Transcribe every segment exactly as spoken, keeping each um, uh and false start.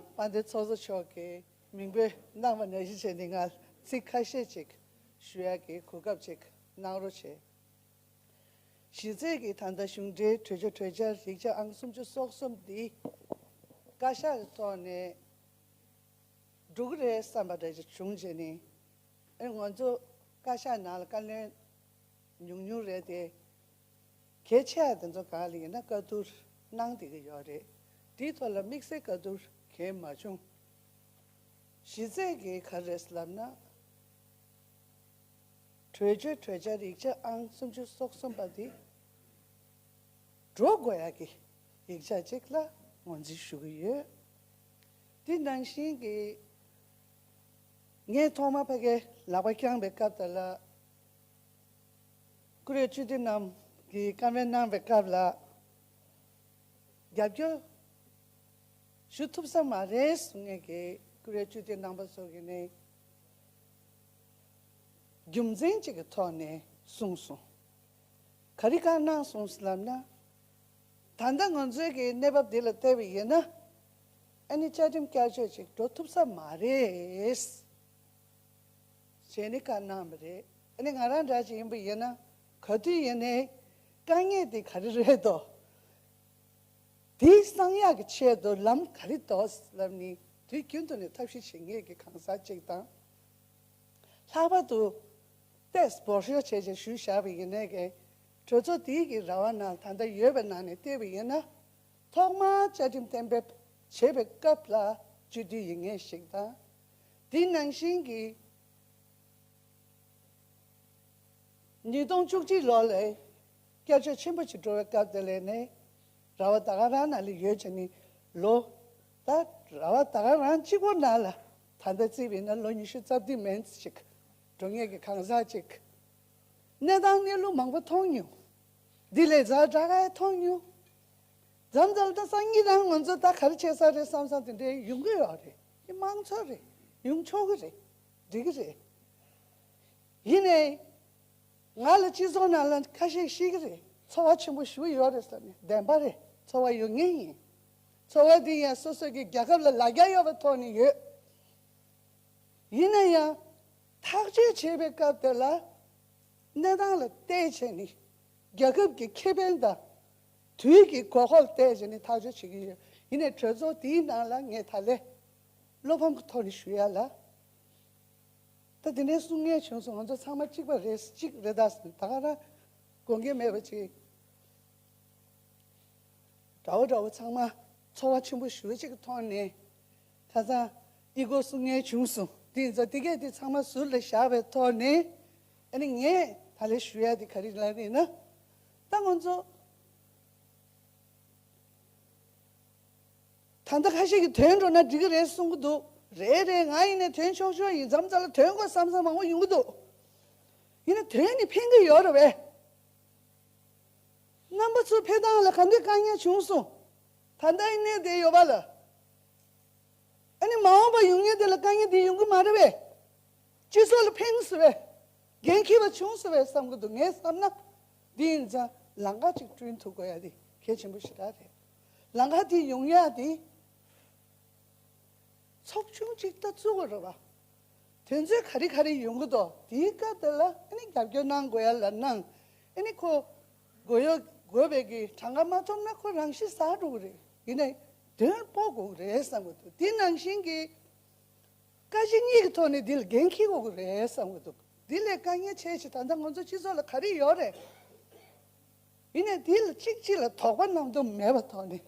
དཔལ་ལྡན་ཚོགས་གཙོ་མཆོག་གིས་མིང་འབོད་གནང་བ་ནང་བཞིན་བྱས་ནས། ང་ཚིག་ཁ་ཤས་ཅིག་ཞུ་ཡག་གི་གོ་སྐབས་ཅིག་གནང་རོགས་བྱས། གཞི་རྩའི་གི་ད་ལྟ་གཞུང་འབྲེལ་གྲོས་ཆོད་གྲོས་འཆར་ཡིག་ཆ་ཨང་སུམ་ཅུ་སོ་གསུམ་འདི་བཀའ་ཤག་གི་ཐོག་ནས་འགྲོ་གི་རེད་བསམ་པ་འདྲ་ཅིག་བྱུང་རྗེས་ནས། ཨེ། ང་ཚོ་བཀའ་ཤག་ནང་ལ་བཀའ་བློན་ཉུང་ཉུང་རེད་དེ། གལ་ཆེ་བ་དེ་ཚོ་སྒང་ལ་ཡིན་ན་བཀའ་བསྡུར་གནང་བསྡད་ཀྱི་ཡོད་རེད། དེའི་ཐོག་ལ་དམིགས་བསལ་བཀའ་བསྡུར་གང་ཡང་མ་བྱུང་། གཞི་རྩའི་གི་ག་རེ་རེད་ལབ་ན། གྲོས་ཆོད་གྲོས་འཆར་ཡིག་ཆ་ཨང་སུམ་ཅུ་སོ་གསུམ་པ་དེ་འགྲོ་དགོས་ཡག་གི་ཡིག་ཆ་ཅིག་ལ་ངོས་འཛིན་ཞུ་གི་ཡོད། དེ་ནང་བཞིན་གྱི་ངས་ཐོག་མ་ཕ་གིར་ལག་པ་བརྐྱངས་པའི་སྐབས་དེ་ལ། བཀུར་འོས་སྤྱི་འཐུས་རྣམས་ཀྱིས་བཀའ་མོལ་གནང་བའི་སྐབས་ལ། རྒྱབ་སྐྱོར་ཞུ་ཐུབ་ས་མ་རེད་གསུང་མཁན་གྱི་བཀུར་འོས་སྤྱི་འཐུས་རྣམ་པ་ཚོ་གིས་ནི་རྒྱུ་མཚན་གཅིག་གི་ཐོག་ནས་གསུངས་སོང་། ག་རེ་བཀའ་གནང་སོང་ཟེར་ལབ་ན། ད་ལྟ་ང་ཚོའི་གི་གནས་བབ་འདི་ལ་བལྟས་པ་ཡིན་ན། ཨ་ནི་བཅའ་ཁྲིམས་བསྐྱར་བཅོས་ཅིག་འགྲོ་ཐུབ་ས་མ་རེད། ཞེས་ནི་བཀའ་གནང་བ་རེད། ཨ་ནི་ང་རང་འདྲ་ཅིག་ཡིན་པ་ཡིན་ན། ག་དུས་ཡིན་ནའི་དཀའ་ངལ་དེ་ག་རེ་རེད་དོ། དེ་སངས་ཡག་གི་ཆེད་དུ་ལམ་ག་རེ་འདུག་ལབ་ནི་དུས་རྒྱུན་དུ་ནས་ཐབས་ཤེས་བྱེད་མཁན་གྱི་གང་ཟག་ཅིག་དང་། ལྷག་པར་དུ་ཏེས་སྦོར་ཤོག་བྱས་བྱས་ཞུས་བཞག་པ་ཡིན་ནའི་གི་གྲོས་ཚོགས་དེའི་གི་ར་བ་ནང་ད་ལྟ་ཡོད་པའི་ནང་ནས་བལྟས་པ་ཡིན་ན། ཐོག་མར་བཅའ་ཁྲིམས་གཏན་འབེབས་བྱེད་པའི་སྐབས་ལ་སྤྱི་འཐུས་ཡིན་མཁན་ཞིག་དང་། དེ་ནང་བཞིན་གྱི་ཉིས་སྟོང་བཅུ་གཅིག་ལོ་ལ་བསྐྱར་བཅོས་ཆེན་པོ་ཞིག་འགྲོ་བའི་སྐབས་དེ་ལ་ནི་ར་བ་ད་ག་རང་ནང་ལ་ཡོད་ཅེས་ནི་ལོ། ད་ར་བ་ད་ག་རང་གཅིག་པོ་ནང་ལ་ད་ལྟ་བརྩིས་པ་ཡིན་ན་ལོ་ཉི་ཤུ་རྩ་བདུན་མན་ཙམ་ཞིག་འགྲོ་མཁན་གྱི་གང་ཟག་ཅིག་གནས་སྟངས་གནས་ལུགས་མང་པོ་མཐོང་མྱོང་། འདི་ལས་ཛ་དྲག་ག་མཐོང་མྱོང་། མཚམས་མཚམས་ད་སང་ཉིན་རང་ང་ཚོ་ད་ག་རེ་བྱེད་ས་རེད་བསམ་བསམ་དེ་འདྲའི་ཡོང་གི་ཡོད་རེད། དེ་དམངས་གཙོ་རེད། ཡོང་ཆོག་གི་རེད། འགྲིག་གི་རེད། ཡིན་ནའི། ང་ལ་སྤྱི་ཚོགས་ནང་ལ་ཁ་ཤས་ཤེས་ཀྱི་རེད། ཚོར་བ་ཆེན་པོ་ཞེ་པོ་ཡོད་རེད་ཟེར་ནས་བདེན་པ་རེད། ཚོར་བ་ཡོད་མཁན་ཡིན། ཚོར་བ་འདི་ཡང་སོ་སོ་གི་རྒྱལ་ཁབ་ལ་ལ་རྒྱ་ཡོད་པའི་ཐོག་ནས་ཡོད། ཡིན་ན་ཡང་། ཐག་གཅོད་བྱེད་པའི་སྐབས་དེ་ལ། གནས་སྟངས་ལ་བལྟས་བྱས་ནས། རྒྱལ་ཁབ་ཀྱི་ཁེ་ཕན་དང་། དུས་ཀྱི་དགོས་མཁོ་ལ་བལྟས་བྱས་ནས་ཐག་གཅོད་བྱེད་ཀྱི་ཡོད། ཡིན་ནའི་གྲོས་ཚོགས་དེའི་ནང་ལ་ངས་ད་ལས་བློ་ཕམ་གྱི་ཐོག་ནས་ཞུ་ཡ་ལ། ད་དེ་འདྲའི་གསུང་མཁན་བྱུང་སོང་། ང་ཚོ་ཚང་མ་གཅིག་པ་རེད། གཅིག་རེད་ད་ཟེར་ད་ག་རང་དགོངས་འགལ་མེད་པ་ཅིག་འདྲ་བོ་འདྲ་བོ་ཚང་མ་ཚོར་བ་ཆེན་པོ་ཞེ་པོ་ཅིག་གི་ཐོག་ནས། ཁ་སང་ཨི་གོ་གསུང་མཁན་བྱུང་སོང་། དེ་ཡིན་ཙང་དེ་གས་དེ་ཚང་མ་ཟུར་ལ་བཞག་པའི་ཐོག་ནས། ཨ་ནི་ངས་ད་ལས་ཞུ་ཡ་དེ་ག་རེ་ལབ་ཡིན་ན། ད་ང་ཚོ་ད་ལྟ་ཁ་ཤས་ཀྱིས་དོན་འགྲོ་ན་འགྲིག་གི་རེད་གསུང་གི་འདུག་རེད་རེད། ང་ཡིན་ནའི་དོན་ཆོག་ཆོག་ཡིན། མཚམས་མཚམས་ལ་དོན་དགོས་བསམ་བསམ་མང་པོ་ཡོང་གི་འདུག་ཡིན་ནའི་དོན་ནི་ཕན་གྱི་ཡོད་རེད་པས། རྣམ་པ་ཚོ་ཕེབས་སྟངས་ལ་ག་འདྲའི་དཀའ་ངལ་བྱུང་སོང་། ད་ལྟ་ཡིན་ནའི་བསྡད་ཡོད་པ་ལ། ཨ་ནི་མ་འོངས་པ་ཡོང་མཁན་དེ་ལ་དཀའ་ངལ་དེ་ཡོང་གི་མ་རེད་པས། སྤྱི་ཚོགས་ལ་ཕན་སོང་བས། འགན་འཁྱེར་བ་བྱུང་སོང་བས་བསམ་གི་འདུག་ངས་བསམ་ན། འདི་ཡིན་ཙང་ལམ་ཁ་ཅིག་བསྐྲུན་ཐུབ་དགོས་ཡ་དེ་གལ་ཆེན་པོ་ཞེ་དྲག་རེད། ལམ་ཁ་དེ་ཡོང་ཡ་དེ། ཚོགས་ཆུང་ཅིག་ད་བཙུགས་དགོས་རེད་པ། དོན་ཚན་ག་རེ་ག་རེ་ཡོང་གི་འདུག་དེའི་སྐབས་དེ་ལ་ཨ་ནི་རྒྱབ་སྐྱོར་གནང་དགོས་ཡ་ལ་གནང་། ཨ་ནི་ཁོ་དགོས་ཡོད་དགོས་པའི་གི་གྲངས་ཀ་མ་ཐོབ་ན་ཁོ་རང་ཤི་ཟ་འགྲོ་གི་རེད། ཡིན་ནའི་དོན་སྤོ་དགོས་གི་རེད་བསམ་གི་འདུག་དེ་ནང་བཞིན་གྱི་བཀའ་སྤྱི་གཉིས་ཀྱི་ཐོག་ནས་འདི་ལ་འགན་འཁྱེར་དགོས་གི་རེད་བསམ་གི་འདུག་འདི་ལས་དཀའ་ངལ་ཆེ་ཆེ་ད་ལྟ་ང་ཚོ་སྤྱི་ཚོགས་ལ་ག་རེ་ཡོད་རེད། ཡིན་ནའི་འདི་ལ་གཅིག་གཅིག་ལ་དོགས་པ་གནང་འདུག་མེད་པའི་ཐོག་ནས།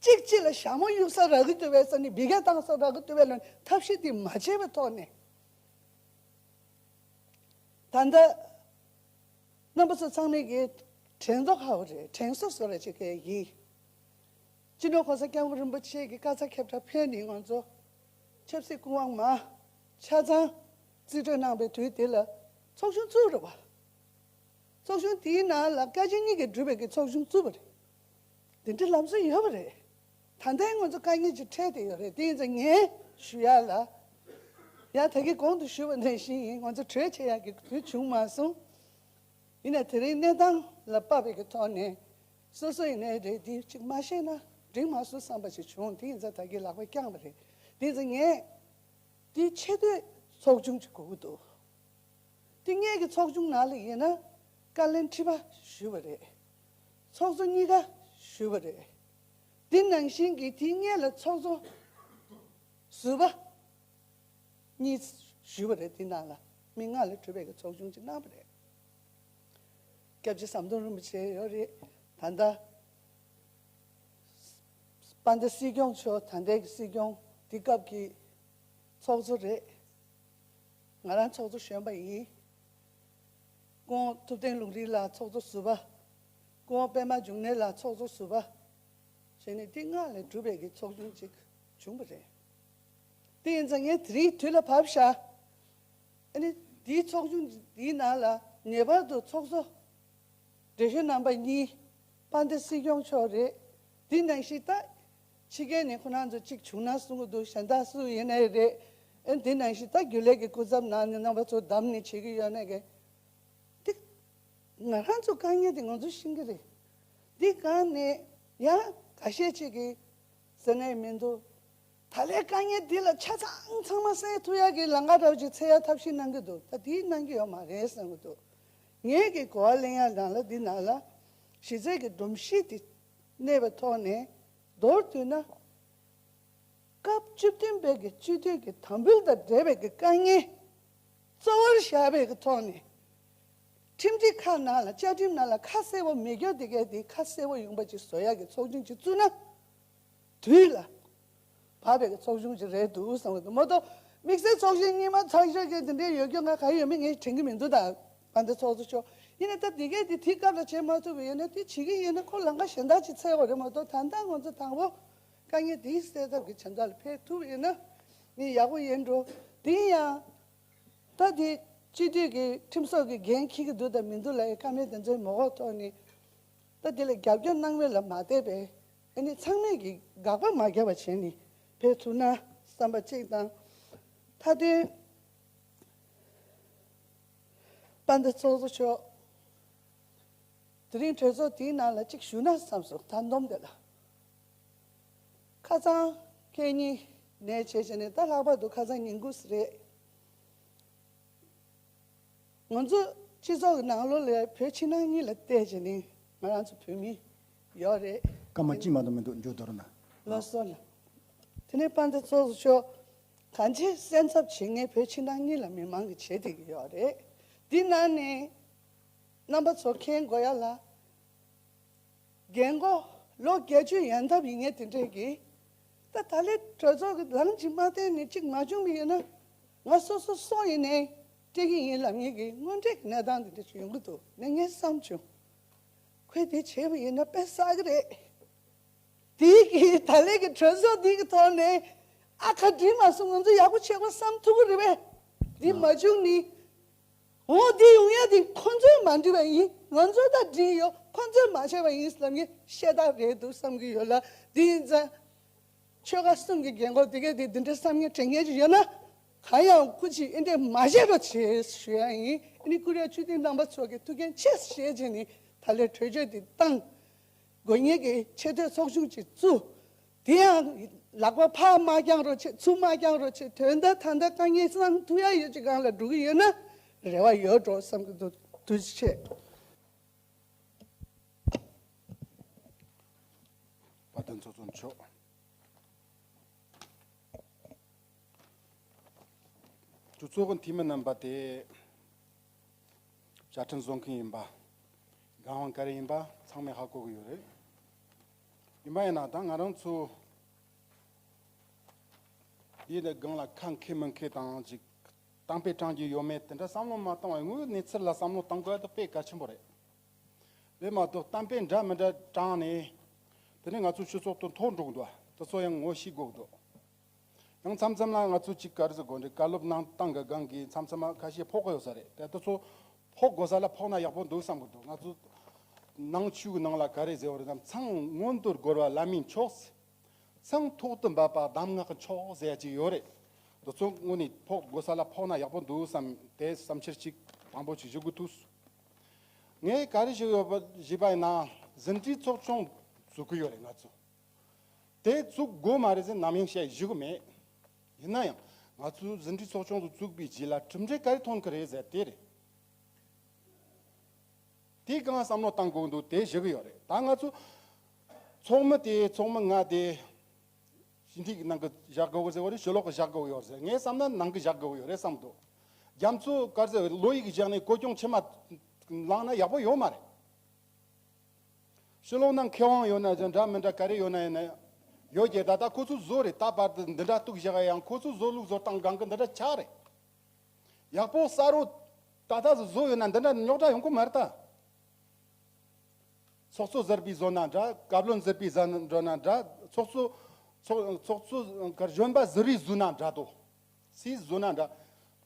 གཅིག་གཅིག་ལ་ཞྭ་མོ་གཡུག་ས་རག་གི་འདུག་པས་ཟེར་ནས་འབི་ག་བཏང་ས་རག་གི་འདུག་པས་ལ་ཐབས་ཤེས་འདི་མ་བྱས་པའི་ཐོག་ནས། ད་ལྟ་རྣམ་པ་ཚོ་ཚང་མས་ཀྱི་དྲན་རྟོག་ཧ་བ་རེད། དྲན་གསོ་བཟོ་ར་ཅིག་གས་ཡིན། སྤྱི་ནོར་གོང་ས་སྐྱབས་མགོན་རིན་པོ་ཆེ་གི་བཀའ་ཚ་ཁྱབ་བསྒྲགས་ཕེབས་ནས་ང་ཚོ་ཆབ་སྲིད་སྐུ་དབང་མ་ཆ་ཚང་རྩིས་སྤྲོད་གནང་པའི་དུས་དེ་ལ་ཚོགས་ཆུང་བཙུགས་རེད་བ། ཚོགས་ཆུང་དེའི་ནང་ལ་བཀའ་སྤྱི་གཉིས་ཀྱིས་གྲུབ་པའི་གི་ཚོགས་ཆུང་བཙུགས་པ་རེད། དེ་འདྲའི་ལམ་སྲོལ་ཡོད་པ་རེད། ད་ལྟའི་ང་ཚོ་དཀའ་ངལ་ཅིག་འཕྲད་བསྡད་ཡོད་རེད། དེ་ཡིན་ཙང་ངས་ཞུ་ཡ་ལ། ཡང་ད་གིན་གོང་དུ་ཞུས་པ་ནང་བཞིན་ཡིན། ང་ཚོ་གྲོས་བྱེད་ཡག་གི་དུས་བྱུང་མ་སོང་། ཡིན་ནའི་དེ་རིང་གནས་སྟངས་ལ་དཔག་པའི་གི་ཐོག་ནས་སོ་སོ་ཡིན་ནའི་རེད། འདི་ཅིག་མ་ཤེས་ན་འགྲིག་མ་སོང་བསམ་པ་ཞིག་བྱུང་། དེ་ཡིན་ཙང་ད་གིན་ལག་པ་བརྐྱངས་པ་རེད། དེ་ཚོ་ངས་དེ་ཆེ་བསྟོད་ཚོགས་ཆུང་ཅིག་དགོས་ཀྱི་འདུག་དེ་ངེད་ཀྱི་ཚོགས་ཆུང་ནང་ལ་ཡིན་ན་བཀའ་བློན་ཁྲི་པ་ཞུས་པ་རེད། ཚོགས་གཙོ་གཉིས་ཀ་ཞུས་པ་རེད། དེ་ནང་བཞིན་གྱི་དེ་སྔོན་ལ་ཚོགས་གཙོ་ཟུར་པ་གཉིས་ཞུས་པ་རེད། དེ་ནང་ལ་མི་ལྔ་ལས་གྲུབ་པའི་གི་ཚོགས་ཆུང་ཅིག་གནང་བ་རེད། སྐྱབས་རྗེ་ཟམ་གདོང་རིན་པོ་ཆེ་ཡོད་རེད། ད་ལྟ་དཔལ་ལྡན་སྲིད་སྐྱོང་མཆོག་ད་ལྟའི་གི་སྲིད་སྐྱོང་དེ་སྐབས་ཀྱི་ཚོགས་གཙོ་རེད། ང་རང་ཚོགས་གཙོ་གཞོན་པ་ཡིན། སྐུ་ངོ་ཐུབ་བསྟན་ལུང་རིགས་ལགས་ཚོགས་གཙོ་ཟུར་པ། སྐུ་ངོ་པད་མ་འབྱུང་གནས་ལགས་ཚོགས་གཙོ་ཟུར་པ། བྱས་ནས་དེ་ལྔ་ལས་གྲུབ་པའི་གི་ཚོགས་ཆུང་ཅིག་བྱུང་བ་རེད། དེ་ཡིན་ཙང་ངས་དེ་རིང་དུས་ལ་བབས་ཤག་ཨ་ནི་དེའི་ཚོགས་ཆུང་འདིའི་ནང་ལ་ངེས་པར་དུ་ཚོགས་གཙོ་བགྲེས་གཞོན་རྣམ་པ་གཉིས། དཔལ་ལྡན་སྲིད་སྐྱོང་མཆོག་རེད། དེ་ནང་བཞིན་ད་ཕྱི་རྒྱལ་ནས་ཁོ་རང་ཚོ་གཅིག་བྱུང་ན་གསུང་གི་འདུག་གཞན་དག་སུ་ཡིན་ནའི་རེད། ཨ་ནི་དེ་ནང་བཞིན་ད་རྒྱུན་ལས་ཀྱི་སྐུ་ཚབ་ནང་ནས་རྣམ་པ་ཚོ་བདམས་ནས་བྱེད་ཀྱི་ཡོད་ནའི་གི། དེ་ང་རང་ཚོ་དཀའ་ངལ་དེ་ང་ཚོ་ཤེས་ཀྱི་རེད། འདི་སྒང་ནས་ཡང་ཁ་ཤས་ཅིག་གིས་ཟེར་ནའི་མི་འདུག་ད་ལས་དཀའ་ངལ་འདི་ལ་ཆ་ཚང་ཚང་མ་སེལ་ཐུབ་ཡག་གི་ལམ་ཁ་འདྲ་བོ་ཅིག་འཚོལ་ཡག་ཐབས་ཤེས་གནང་གི་འདུག་ད་དེ་གནང་གི་ཡོད་མ་རེད་བསམ་གི་འདུག་ངས་ཀྱི་གོ་བ་ལེན་ཡག་ནང་ལ་འདི་ནང་ལ་གཞི་རྩའི་གི་སྒྲོམ་གཞི་དེ་གནས་པའི་ཐོག་ནས་མདོར་བསྡུས་ན། སྐབས་བཅུ་བདུན་པའི་གི་སྤྱི་འཐུས་ཀྱི་དམ་འབུལ་དང་འབྲེལ་བའི་གི་དཀའ་ངལ་གཙོ་བོར་བཞག་པའི་གི་ཐོག་ནས། ཁྲིམས་སྒྲིག་ཁག་ནང་ལ་བཅའ་ཁྲིམས་ནང་ལ་ཁ་གསལ་པོ་མེད་རྒྱུ་དེ་གའི་དེ་ཁ་གསལ་པོ་ཡོང་པ་ཅིག་བཟོ་ཡག་གི་ཚོགས་ཆུང་ཅིག་བཙུགས་ན། དུས་ལ་བབས་པའི་གི་ཚོགས་ཆུང་ཅིག་རེད་འདུག་བསམ་གི་འདུག་མ་གཏོགས་དམིགས་བསལ་ཚོགས་གཞོན་རྙིང་མ་ཚགས་ཤོས་ཀྱི་དེ་འདྲའི་ཡོད་རྒྱུ་ང་ག་ཡོད་མེད་ངས་དྲན་གི་མི་འདུག་ད་ཨ་འདི་ཚོགས་གཙོ་མཆོག་ཡིན་ན་ད་དེ་གའི་དེ་དེ་སྐབས་ལ་བྱེད་མ་ཐུབ་པ་ཡིན་ན་དེ་བྱེད་ཀྱི་ཡིན་ན་ཁོ་ལམ་ཁ་གཞན་དག་ཅིག་འཚོལ་དགོས་རེད་མ་གཏོགས་ད་ལྟ་ང་ཚོ་དང་པོ། དཀའ་ངལ་དེའི་སེལ་ཐབས་ཀྱི་བྱ་འགུལ་ལ་ཕེབས་ཐུབ་ཡིན་ན་ནི་ཡག་པོ་ཡིན་འགྲོ། དེ་ཡང་ད་དེ་སྤྱི་འཐུས་ཀྱི་ཁྲིམས་བཟོ་གི་འགན་འཁྱེར་གྱི་འདུག་དང་མི་འདུག་ལ་ཡི་བཀའ་མོལ་དེ་ཚོའི་མ་འོག་ཐོག་ནས་ད་དེ་ལ་རྒྱབ་སྐྱོར་གནང་མེད་ལ་མ་བལྟས་པས་ཨ་ནི་ཚང་མས་ཀྱི་དགག་པ་མ་བརྒྱབ་པ་བྱས་ནས་ཕེབས་ཐུབ་ན་བསམ་པ་གཅིག་དང་། མཐའ་དོན་དཔལ་ལྡན་ཚོགས་གཙོ་མཆོག་དེ་རིང་གྲོས་ཚོགས་དེའི་ནང་ལ་གཅིག་ཞུ་ན་བསམ་སོང་ད་འདོམས་དེ་ལ། ཁ་སང་ཁེ་ཉིན་ནས་བྱས་བྱས་ནས་ད་ལྷག་པར་དུ་ཁ་སང་ཉིན་དགུ་རེད། ང་ཚོ་སྤྱི་ཚོགས་ཀྱི་ནང་ལོགས་ལ་བོད་ཕྱི་ནང་གཉིས་ལ་བལྟས་བྱས་ནས་ང་རང་ཚོ་བོད་མི་ཡོད་རེད། སྐར་མ་གཅིག་མ་གཏོགས་མི་འདུག་མཇུག་བསྡུ་རོགས་གནང་། ལགས་སོ་ལགས། དེ་ནས་དཔལ་ལྡན་ཚོགས་གཙོ་མཆོག་གང་ཆེ་སེམས་འཚབ་བྱེད་མཁན་བོད་ཕྱི་ནང་གཉིས་ལ་མི་མང་གིས་བྱེད་བསྡད་ཀྱི་ཡོད་རེད། འདི་ནང་ནས་རྣམ་པ་ཚོ་མཁྱེན་དགོས་ཡ་ལ། རྒན་གོག་ལོ་བརྒྱད་ཅུ་ཡན་འཐབ་ཡིན་ངེས་དེ་འདྲས་ཀྱིས། ད་ད་ལས་གྲོས་ཚོགས་ཀྱི་ལངས་ཀྱི་མ་བསྟན་ནས་གཅིག་མ་བྱུང་བ་ཡིན་ན། ང་སོ་སོ་སོ་ཡིན་ནའི་སྤྲད་ཀྱི་ཡིན་ལབ་ངེས་ཀྱི་དངོས་འབྲེལ་གྱི་གནས་སྟངས་དེ་འདྲ་ཞིག་ཡོང་གི་འདུག་ནས་ངས་བསམ་བྱུང་། ཁོས་དེ་བྱས་པ་ཡིན་ན་དཔེ་བསགས་ཀྱི་རེད། དེའི་གི་ད་ལས་ཀྱི་གྲོས་ཚོགས་འདི་གི་ཐོག་ནས་ཨ་ཁ་འགྲིག་མ་སོང་ང་ཚོ་ཡག་པོ་བྱེད་དགོས་བསམ་ཐུབ་ཀྱི་རེད་པས། འདི་མ་བྱུང་ནི། འོ་འདི་ཡོང་ཡ་འདི་ཁོ་ཚོས་མ་འགྲིག་པ་ཡིན། ང་ཚོ་ད་འགྲིག་ཡོད། ཁོ་ཚོས་མ་བྱས་པ་ཡིན་ལབ་ངས་བཤད་སྟངས་རེད་འདུག་བསམ་གྱི་ཡོད་ལ། འདི་ཡིན་ཙང་། ཆོལ་ཁ་གསུམ་གྱི་རྒན་གོག་དེ་གས་དེ་འདི་འདྲའི་བསམ་ངན་དྲན་མཁན་ཅིག་ཡོད་ན། གང་ཡང་སྐུ་མཁྱེན་ཨེ་འདྲས་མ་བྱེད་རོགས་བྱེད་ཞུ་ཡ་ཡིན། ཨ་ནི་ཀུ་རེ་ཆོས་སྡིངས་རྣམ་པ་ཚོ་གི་ཐུགས་འགན་ཆེ་བཞེས་བྱས་ནས་ད་ལས་གྲོས་ཆོད་འདི་བཏང་། དགོས་ངེས་ཀྱི་ཆེས་མཐོའི་ཚོགས་ཆུང་ཅིག་བཙུགས། དེ་ཡང་ལག་པ་ཕར་མ་བརྐྱངས་རོགས་བྱེད། ཚུར་མ་བརྐྱངས་རོགས་བྱེད། དོན་དག་ད་ལྟ་དཀའ་ངལ་སང་ཐུག་ཡ་ཡོད་ཅིག་སྒང་ལ་འགྲོ་གི་ཡོད་ན་རེ་བ་ཡོད་འགྲོ་བསམ་གྱི་འདུག་ཐུགས་རྗེ་ཆེ། དཔལ་ལྡན་ཚོགས་གཙོ་མཆོག་གྲོས་ཚོགས་ཀྱི་འཐུས་མི་རྣམ་པ་དེ་བཅའ་ཁྲིམས་བཟོ་མཁན་ཡིན་པ། འགན་དབང་ག་རེ་ཡིན་པ་ཚང་མས་ཧ་གོ་གི་ཡོད་རེད། ཡིན་པ་ཡིན་ན་ད་ང་རང་ཚོ་འདིའི་ནས་སྒང་ལ་ཁ་མཁས་མི་མཁས་དང་ཅིག་གཏམ་དཔེ་དྲངས་རྒྱུ་ཡོད་མེད་དེ་འདྲ་བསམ་བློ་མ་བཏང་བའི་དངོས་ཡོད་གནས་ཚུལ་ལ་བསམ་བློ་གཏང་དགོས་ཡ་དེ་དཔེ་གལ་ཆེན་པོ་རེད། རེད་མ་གཏོགས་གཏམ་དཔེ་འདྲ་མི་འདྲ་དྲངས་ནས། དེ་ནས་ང་ཚོ་སྤྱི་ཚོགས་དང་ཐོག་འགྲོ་གི་འདུག་དེ་ཚོ་ཡང་ངོ་ཤེས་དགོས་ཀྱི་འདུག་ཡང་མཚམས་མཚམས་ལ་ང་ཚོ་གཅིག་ག་རེ་ཟེར་དགོས་རེད། བཀའ་སློབ་གནང་སྟངས་ཀྱི་སྒང་གི་མཚམས་མཚམས་ལ་ཁ་ཤས་ཕོག་གི་ཡོད་ས་རེད། དེ་དེ་ཚོ་ཕོག་དགོས་ས་ལ་ཕོག་ན་ཡག་པོ་འདུག་བསམ་གི་འདུག་ང་ཚོ་ནང་ཆོས་ཀྱི་ནང་ལ་ག་རེ་ཟེར་བ་རེད་དམ། ཚང་མངོན་དུ་རྒོལ་བ་བླ་མའི་མཆོག་ཚང་ཐོག་ཏུ་འབབ་པ་གདམས་ངག་གི་མཆོག་ཟེར་ཡ་ཅིག་ཡོད་རེད། དེ་ཚོ་དངོས་ནས་ཕོག་དགོས་ས་ལ་ཕོག་ན་ཡག་པོ་འདུག་བསམ། དེ་བསམ་འཆར་ཅིག་དང་པོ་ཅིག་ཞུ་དགོས་ཐུག་ངས་ག་རེ་ཞུ་ཡོད་པ་ཞུས་པ་ཡིན་ན་ཟིན་བྲིས་ཚོགས་ཆུང་བཙུགས་ཀྱི་ཡོད་རེད་ང་ཚོ། དེ་བཙུགས་དགོས་མ་རེད་ཟེར་ནམ་ཡང་བཤད་ཞུ་གི་མེད། ཡིན་ན་ཡང་ང་ཚོའི་ཟིན་བྲིས་ཚོགས་ཆུང་དུ་བཙུགས་པའི་རྗེས་ལ་གྲུབ་འབྲས་ག་རེ་ཐོན་གི་རེད་ཟེར་དེ་རེད། དེ་གང་བསམ་བློ་བཏང་དགོས་འདུག་དེ་ཞུ་གི་ཡོད་རེད། ད་ང་ཚོ་ཚོགས་མི་དེ་ཚོགས་མི་ལྔ་དེ་ཞི་འཐུས་ཀྱི་ནང་གི་བཞག་དགོས་ཟེར་བ་རེད། ཕྱི་ལོགས་ཀྱི་བཞག་དགོས་ཡོད་ཟེར། ངས་བསམ་ན་ནང་གི་བཞག་དགོས་ཡོད་རེད་བསམ་འདུག་རྒྱ་མཚོ་དཀར་ཟེར་བའི་བློ་ཡིག་བཞག་ནས་གོ་སྐྱོང་ཕྱི་མ་བླངས་ན་ཡག་པོ་ཡོད་མ་རེད། ཕྱི་ལོགས་ནང་མཁས་དབང་ཡོད་ན་ཅང་འདྲ་མི་འདྲ་ག་རེ་ཡོད་ན་ཡིན་ན་ཡང་ཡོད་ཀྱི། ད་ལྟ་ཁོ་ཚོའི་བཟོ་རེད། ད་བར་དུ་འདི་འདྲ་གཏུག་བཞག་ཡང་ཁོ་ཚོའི་བཟོ་ལུགས་བཟོ་སྟངས་སྒང་གི་འདི་འདྲ་ཆགས་རེད། ཡག་པོ་གསར་བོ་ད་ལྟ་བཟོ་ཡོད་ན་འདི་འདྲ་རྙོག་དྲ་ཡོང་གི་མ་རེད་ད། ཚོགས་གཙོ་ཟུར་པའི་བཟོ་ན་འདྲ། བཀའ་བློན་ཟུར་པའི་བཟོ་ན་འདྲ། ཚོགས་གཙོ་ཚོགས་ཚོགས་གཙོ་གཞོན་པ་ཟུར་པའི་བཟོ་ན་འདྲ་དོ། སུས་བཟོ་ན་འདྲ།